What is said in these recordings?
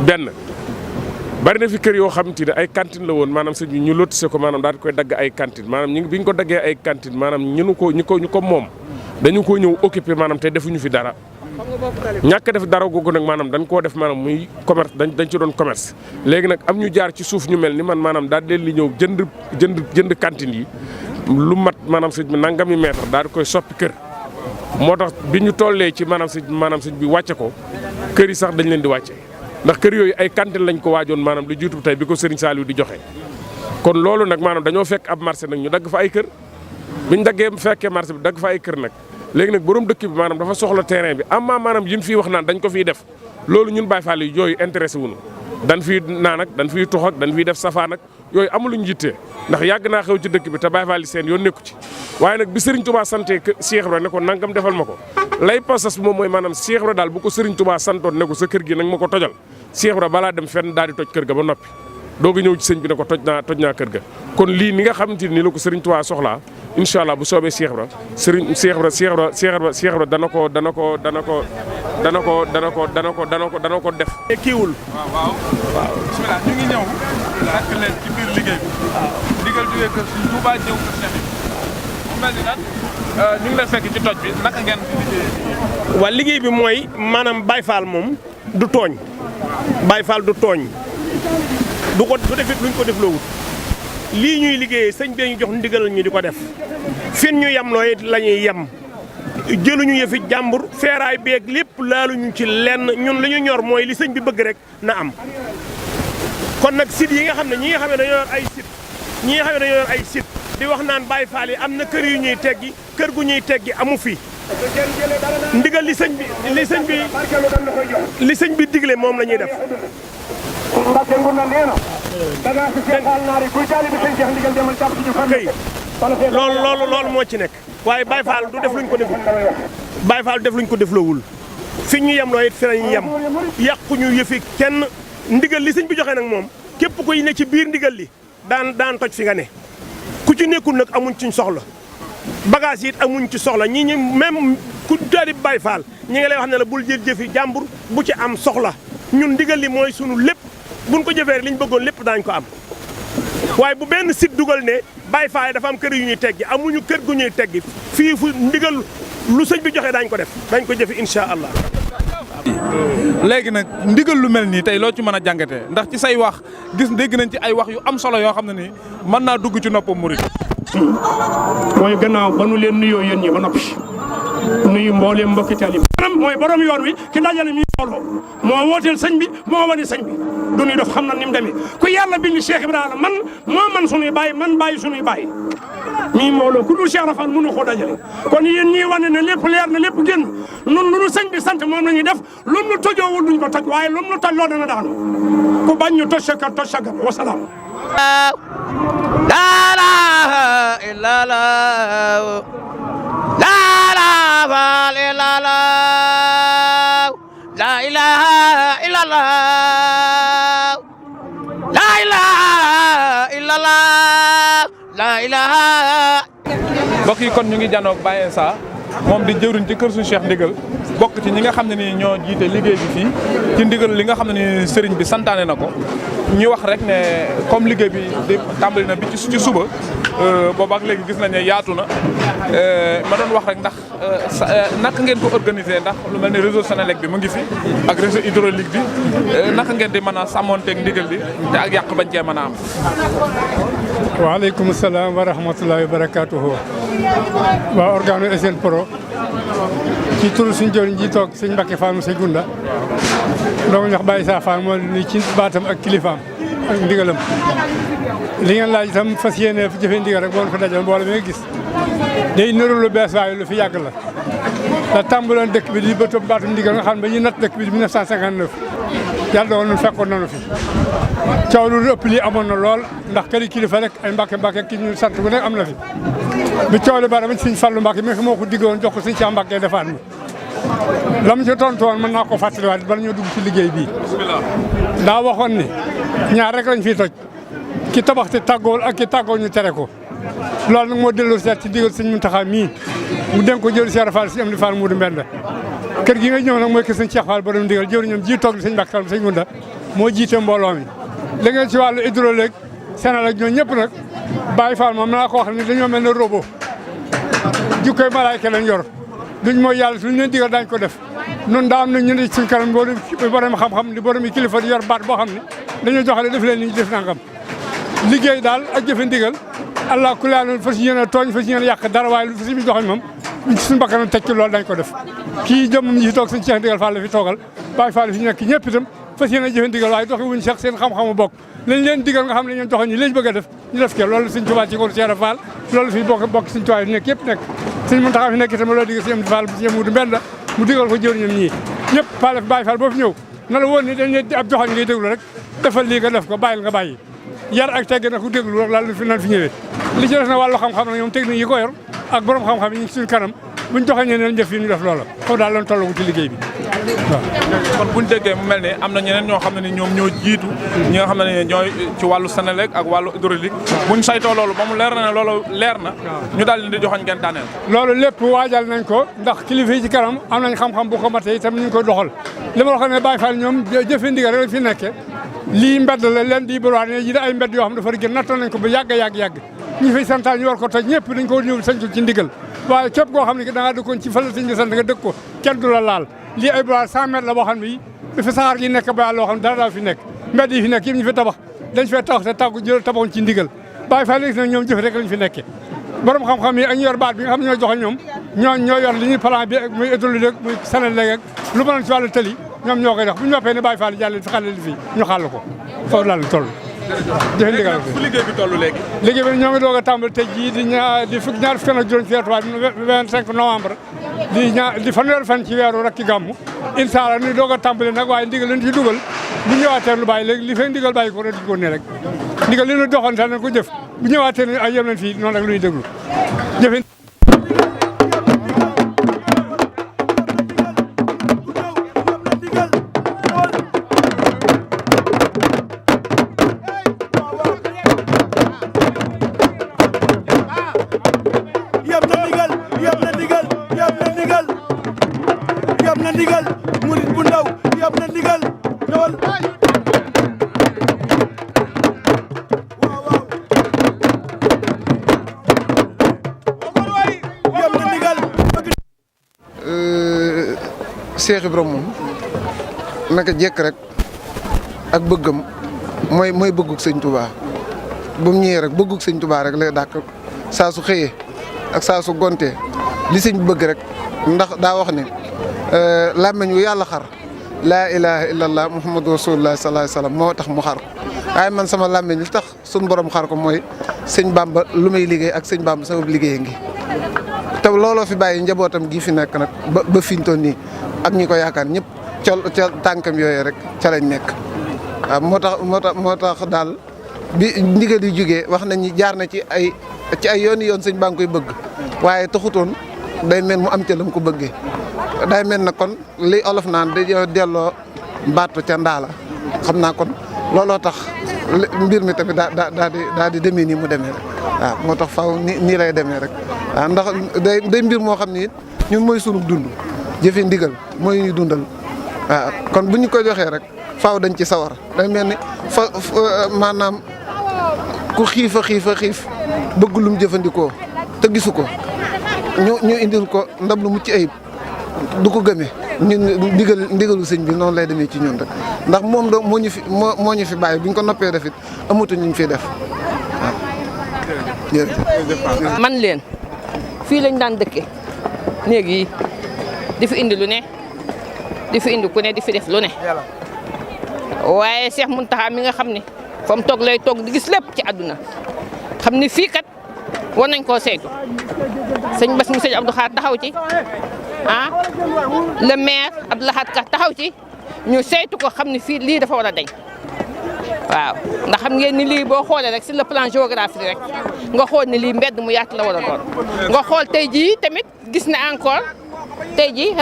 benn bari na fi kër yoo xamante ne ay cantine la woon maanaam sëñ bi ñu lotissé ko maanaam daal di koy dagg ay cantine maanaam bi ñu ko daggee ay cantine maanaam ñu ko moom dañu ko ñëw occupé maanaam te defuñu fi dara ñàkk def dara googu nag maanaam dañ koo def maanaam muy commerce dañ ci doon commerce léegi nag am ñu jaar ci suuf ñu mel ni man maanaam daal leen li ñëw jënd cantine yi lu mat maanaam sëñ bi nangami mètre daal di koy soppi kër moo tax bi ñu tollee ci maanaam sëñ bi wàcce ko kër yi sax dañ leen di wàcce ndax kër yooyu ay cantine lañ ko waajoon maanaam lu jiitu tey bi ko Serigne Saliou di joxe kon loolu nag maanaam dañoo fekk ab marché nag ñu dagg fa ay kër biñ daggee fekkee marché bi dagg fa ay kër nag léegi nag borom dëkk bi maanaam dafa soxla terrain bi amma maanaam yi mu fii wax naan dañ ko fiy def loolu ñun Baye Fall yi yooyu intéressé wuñu dañ fiy naan ak dañ fiy tox ak dañ fiy def safaan ak yooyu amuluñ jittee ndax yàgg naa xew ci dëkk bi te Baye Fall yi seen yoon nekku ci waaye nag bi Serigne Touba santee Cheikh Ibra ne ko nangam defal ma ko lay pasas moom mooy maanaam Cheikh Ibra daal bu ko Serigne Touba santoon ne ko sa kër gi nag ma ko tojal Cheikh Ibra balaa dem fenn daal di toj kër ga ba noppi doog a ñëw ci sëñ bi ne ko toj naa kër ga kon lii ni nga xamante ni la ko Serigne Touba soxlaa incha allah bu soobee Cheikh Ibra Cheikh Ibra dana ko def. kiiwul. waaw. bismillah ñu ngi ñëw ak leen ci biir liggéey bi. ndigal jógee kër Sëriñ Touba ñëw kër Cheikh mu mel ni nag ñu ngi lay fekk ci toj bi naka ngeen di liggéey. waa liggéey bi mooy maanaam Baye Fall moom du tooñ. Baye Fall du tooñ du defit luñ ko def loo wut lii ñuy liggéeyee sëñ bee ñu jox ndigal ñu di ko def fin ñu yem looy la ñuy yem jëluñu yëfi jàmbur feeraay beeg lépp laaluñu ci lenn ñun li ñu ñor mooy li sëñ bi bëgg rek na am. kon nag site yi nga xam ne ñi nga xam ne dañoo yor ay site di wax naan Baye Fall yi am na kër yu ñuy teggi kër gu ñuy teggi amu fi ndigal li sëñ bi digle moom la ñuy def. Mbacke Ngounda nee na daga ci seetal naari kuy taalibe sëñ Cheikh ndigal demal jàpp ci kay loolu moo ci nekk waaye Baye Fall du def luñ ko deful Baye Fall def luñ ko defloowul fi ñu yem loo it fi lañu yem yàquñu yëfi kenn ndigal li sëñ bi joxe nag moom képp koy ne ci biir ndigal li daan toj fi nga ne ku ci nekkul nag amuñ ci soxla bagage yi it amuñ ci soxla ñi même ku taalibe Baye Fall ñi nga lay wax ne la bul jël jëfi jàmbur bu ci am soxla ñun ndigal li mooy sunu lépp buñ ko jëfee liñ bëggoon lépp daañ ko am waaye bu benn site dugal ne Baye Fall dafa am kër yu ñuy teggi amuñu kër gu ñuy teggi fii fu ndigal lu sëñ bi joxe daañ ko def dañ ko jëfe incha allah. léegi nag ndigal lu mel nii tey loo ci mën a jàngatee ndax ci say wax dégg nañ ci ay wax yu am solo yoo xam ne nii mën naa dugg ci noppam murid. mooy gannaaw ba nu leen nuyoo yéen ñi ba noppi nuyu mbooleem mbokki taalibe mooy borom yoon wi ki dajale mi mbooloo moo wooteel sëñ bi moo wane sëñ bi du ñuy def xam na ni mu demee ku yàlla bind Cheikh Ibrahima man sunuy bàyyi man bàyyi sunuy bàyyi mii mbooloo ku dul Cheikh Rafal mënu koo dajale kon yéen ñii wane ne lépp leer na lépp génn nun lu nu sëñ bi sant moom la ñuy def lu nu tojoowul duñ ko toj waaye lu nu toj loo dana daanu ku bañ ñu toj sa kër toj sa gab wasalaam la ilaha illallah la ilaha illallah la ilaha illallah la ilaha illallah la ilaha. mbokk yi kon ñu ngi janoog Baye Insa moom di jëwriñ ci kër suñu Cheikh Ndigal bokk ci ñi nga xam ne ni ñoo jiite liggéey bi fii ci ndigal li nga xam ne ni sëriñ bi santaane na ko ñu wax rek ne comme liggéey bi di tàmbali na bi ci suba boobu ak léegi gis nañ ne yaatu na ma doon wax rek ndax naka ngeen ko organiser ndax lu mel ne réseau Sénélec bi mu ngi fi ak réseau hydraulique bi naka ngeen di mën a sàmmonteeg ndigal bi te ak yàq bañ cee mën a am. waaleykum salaam wa rahmatullahi wa barakaatuhu. waa organe SN Pro ci turu suñu jëriñ ji toog sëñ Mbacke Fall mu sëñ Gunda doomu ñax Baye Sa Fall moo ni ci baatam ak kilifaam ak ndigalam li ngeen laaj itam fas yéene fi jëfee ndigal rek boo ko dajal mbooloo mi nga gis day niru lu bees waaye lu fi yàgg la da tàmbaloon dëkk bi di bëtëb baatum ndigal nga xam ne ba ñuy natt dëkk bi di 1959 yàlla doon nun fekkoon nañu fi coow lu ëpp lii amoon na lool ndax këri kilifa rek ay Mbacke ki ñu sant bu nekk am na fi bi coow li bari ma ci sëñ Fallu Mbacke mi moo ko diggoon jox ko sëñ Cheikh Mbacke defaat mi la mu ci tontu woon mën naa ko fàttaliwaat bala ñoo dugg ci liggéey bii daa waxoon ni ñaar rek lañ fiy toj ki tabax te tàggool ak ki tàggoo ñu tere ko loolu nag moo delloo seet ci digal sëñ Muntaxa mii mu dénk ko jël Cheikh Fall si am di Fall Muudu Mbend kër gi nga ñëw nag mooy kër sëñ Cheikh Fall borom ndigal jëwriñam ji toog di sëñ Mbacke Fall sëñ Gunda moo jiite mbooloo mi la ngeen ci wàllu hydraulique Sénégal ak ñoo ñëpp nag Baye Fall moom naa ko wax ne dañoo mel ne robot jukkoy malaayka lañ yor duñ mooy yàlla suñ leen digal daañ ko def nun daa am na ñu ne suñ kanam borom xam-xam di borom kilifa di yor baat boo xam ne dañoo joxale def leen ni ñu def nangam liggéey daal ak jëfe ndigal allah kulli aal fas yéene tooñ fas yéene yàq dara waaye lu fi joxoñ moom suñu bakkanam teg ci loolu dañ ko def kii jëmmam ñi fi toog sëñ Cheikh Ndigal Fall la fi toogal Baye Fall fi nekk ñëpp itam fas yéene jëfe ndigal waaye doxi wuñ Cheikh seen xam-xamu bokk lañ leen digal nga xam ne ñoom joxoñ ñi lañ bëgg a def ñu def ke loolu sëñ Tuubaa ci ko Cheikh Fall loolu fi bokk sëñ Tuubaa fi nekk yëpp nekk sëñ Muntaxa fi nekk itam loolu digal sëñ Fall sëñ Mudu Mbenda mu digal ko jëriñam ñii ñëpp Fall Baye Fall boo fi ñëw na la woon ni dañ leen ab joxoñ ngay déglu rek defal lii nga def ko bàyyil nga bàyyi yar ak tegg na ku déglu rek laal fi nan fi ñëwee li ci def na wàllu xam-xam nag ñoom technique yi ko yor ak borom xam-xam yi ñu suñu kanam buñ joxañee ne jëf yi ñu def loola foofu daal loon tollagu ci liggéey bi waaw kon buñ déggee mu mel ne am na ñeneen ñoo xam ne ni ñoom ñoo jiitu ñi nga xam ne ñooy ci wàllu Senelec ak wàllu hydraulique buñ saytoo loolu ba mu leer na ne loolu leer na ñu daal di joxoñ ngeen daaneel loolu lépp waajal nañ ko ndax kilifa yi ci kanam am nañ xam-xam bu ko matee itam ñu ngi koy doxal li ma la xam ne Baye Fall ñoom jëfe ndigal rek fi nekke lii mbedd la leen di bëriwaat ne yi da ay mbedd yoo xam dafa gën nattoon nañ ko ba yàgg ñi fay santaan ñu war ko toj ñëpp dañ ko ñëw sañtu ci ndigal waaye képp koo xam ne da ngaa dëkkoon ci fële sëñ bi sant nga dëkk ko kenn du la laal lii ay bëriwaat 100 mètres la boo xam ne yi dafa saxaar gi nekk ba loo xam ne dara daal fi nekk mbedd yi fi nekk yëpp ñu fi tabax dañ fee tabax te tàggu jël tabaxoon ci ndigal Baye Fall léegi nag ñoom jëf rek lañ fi nekkee borom xam-xam yi ak ñu yor baat bi nga xam ne ñoo joxe ñoom ñoo yor li ñuy plan bi muy hydraulique muy Senelec ak lu mënoon ci wàllu tëli ñoom ñoo koy def bu ñu noppee ne Baye Fall jàll fi xale li fii ñu xàll ko foofu daal toll jëfe ndigal fu liggéey bi toll léegi liggéey bi ñoo ngi doog a tàmbali tey jii di fukk ñaar fukk ak juróom ci weeru tubaab 25 novembre di fanweeri fan ci weeru rakki gàmmu incha allah ni doog a tàmbali nag waaye ndigal leen ci dugal bu ñëwaatee lu bàyyi léegi li fay ndigal bàyyi ko rek di ko ne rek ndigal li ñu doxoon sax nañ ko jëf bu ñëwaatee ne ay yem leen fii noonu rek lu ñuy déglu jëfe Cheikh Ibrahima moom naka jekk rek ak bëggam mooy bëggug sëñ Touba bu mu ñëwee rek bëggug sëñ Touba rek lay dàkk saa su xëyee ak saa su gontee li sëñ bëgg rek ndax daa wax ne làmmeñ wu yàlla xar laa ilaha illallah muhammadu rasulullah sallallahu alayhi wasallam moo tax mu xar ko waaye man sama làmmeñ li tax suñu borom xar ko mooy sëñ Bamba lu may liggéey ak sëñ Bamba sama liggéey ngi te looloo fi bàyyi njabootam gii fi nekk nag ba fi ñu toll nii ak ñi ko yaakaar ñëpp ca tànkam yooyu rek ca lañ nekk waaw moo tax daal bi ndigal yu jógee wax nañ ni jaar na ci ay yoon sëñ baa ngi koy bëgg waaye taxutoon day mel mu am ca la mu ko bëggee day mel na kon li olof naan dañoo delloo mbaatu ca ndaala xam naa kon looloo tax mbir mi tamit daa di demee nii mu demee rek waaw moo tax faaw nii lay demee rek waaw ndax day mbir moo xam ni ñun mooy sunu dund jëfe ndigal mooy ñu dundal waaw kon bu ñu ko joxee rek faaw dañ ci sawar day mel ni maanaam ku xiif bëgg lum jëfandikoo te gisu ko ñu indil ko ndab lu mucc ayib du ko gëmee ñun ndigalu sëñ bi noonu lay demee ci ñun rek ndax moom do moo ñu fi bàyyi bu ñu ko noppee def it amatu ñu fi def waaw. man leen fii lañ daan dëkke néeg yi di fi indi lu ne di fi indi ku ne di fi def lu ne waaye Cheikh Mountakha mi nga xam ne fa mu toog lay toog di gis lépp ci àdduna xam ni fii kat war nañ koo saytu sëñ Bass mu sëñ Abdou Khadre taxaw ci le maire Abdou Lahad Ka taxaw ci ñu saytu ko xam ni fii lii dafa war a dañ waaw ndax xam ngeen ni lii boo xoolee rek sur le plan géographique rek nga xool ni lii mbedd mu yaatu la war a doon nga xool tey jii tamit gis na encore tey jii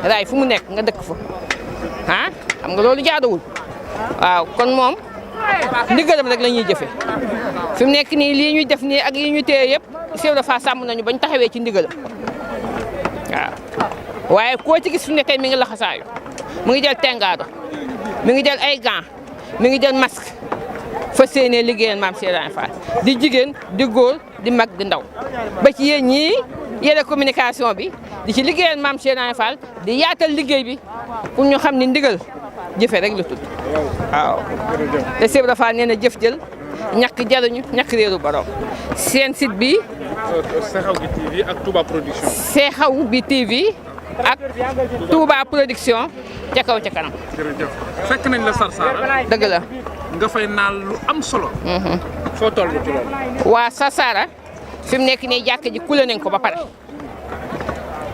raay fu mu nekk nga dëkk fa xam nga loolu jaaduwul waaw kon moom ndigalam rek la ñuy jëfe fi mu nekk nii lii ñuy def nii ak lii ñu téye yëpp Cheikh dafa sàmm nañu bañ taxawee ci ndigalam waaw waaye koo ci gis fi mu ne tey mi ngi laxasaayu mu ngi jël tengaado mi ngi jël ay gants mi ngi jël masque fas yéenee liggéeyal maam Cheikh Ibrahima Fall di jigéen di góor di mag di ndaw ba ci yéen ñii yéene communication bi di ci liggéeyal maam Cheikh Ibrahima Fall di yaatal liggéey bi pour ñu xam ni ndigal jëfe rek la tudd waaw te Cheikh Ibrahima Fall nee na jëf jël ñàkk jaruñu ñàkk réeru borom seen site bi Seexaw gi TV ak Touba Production. Seexaw bi TV ak Touba Production ca kaw ca kanam. jërëjëf fekk nañ la Sarsara. dëgg la. nga fay naal lu am solo. foo toll ci loolu. waa Sarsara fi mu nekk nii jàkk ji kule nañ ko ba pare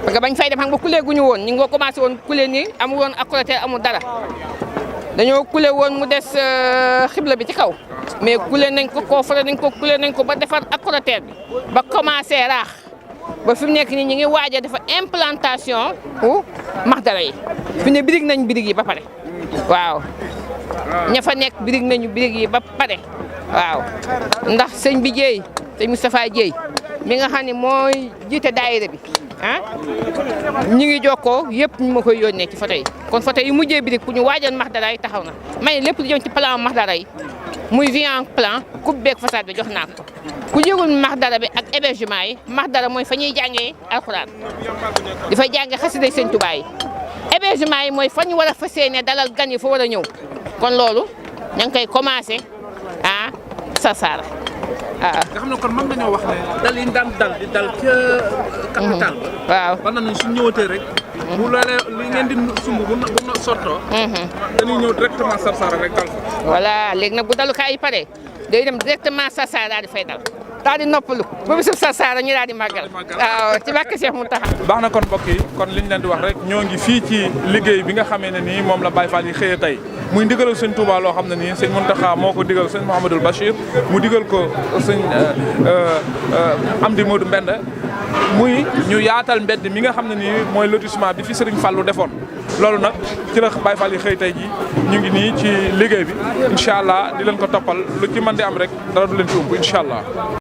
parce que bañ fay dem xam nga kule guñu woon ñu ngi ko commencé woon kule nii amul woon accolé amul dara dañoo kule woon mu des xibla bi ci kaw mais kule nañ ko coffre nañ ko kule nañ ko ba defar accolé bi ba commencé raax ba fi mu nekk nii ñu ngi waaj a defar implantation u maxdara yi fi ne birig nañ birig yi ba pare waaw ña fa nekk birig nañu birig yi ba pare waaw ndax sëñ bi Dieye sëñ Moustapha Dieye mi nga xam ne mooy jiite daayira bi ah ñu ngi jokkoo yëpp ñu ma koy yónnee ci photo yi kon photo yi mujjee birig ku ñu waajal maxdara yi taxaw na may lépp lu jëm ci plan maxdara yi muy vie en plan coupe beeg façade bi jox naa ko ku yëgul maxdara bi ak hébergement yi maxdara mooy fa ñuy jàngee alxuraan di fa jàngee xasida sëñ Tuubaa yi hébergement yi mooy fa ñu war a fas yéene dalal gan yi fa war a ñëw kon loolu ña ngi koy commencé ah Sarsara waaw. nga xam ne kon mën nañoo wax ne dal yi daan dal di dal ca capital ba. waaw war nañu suñ ñëwatee rek. bu loolee li ngeen di sumb bu sottoo. dañuy ñëw directement Sarsara rek dal fa. voilà léegi nag bu dalukaay yi pare day dem directement Sarsara daal di fay dal daal di noppalu ba bisub Sarsara ñu daal di màggal waaw ci bàkk Cheikh Mountakha. baax na kon mbokk yi kon liñ leen di wax rek ñoo ngi fii ci liggéey bi nga xamee ne nii moom la Baye Fall yi xëyee tey muy ndigalal sëñ Touba loo xam ne nii sëñ Mountakha moo ko digal sëñ Mouhamadoul Bachir mu digal ko sëñ Amdi Modou Mbenda muy ñu yaatal mbedd mi nga xam ne nii mooy lotissement bi fi Serigne Fallou defoon loolu nag ci la Baye Fall yi xëy tey ji ñu ngi nii ci liggéey bi incha allah di leen ko toppal lu ci mën di am rek dara du leen ci ump incha allah.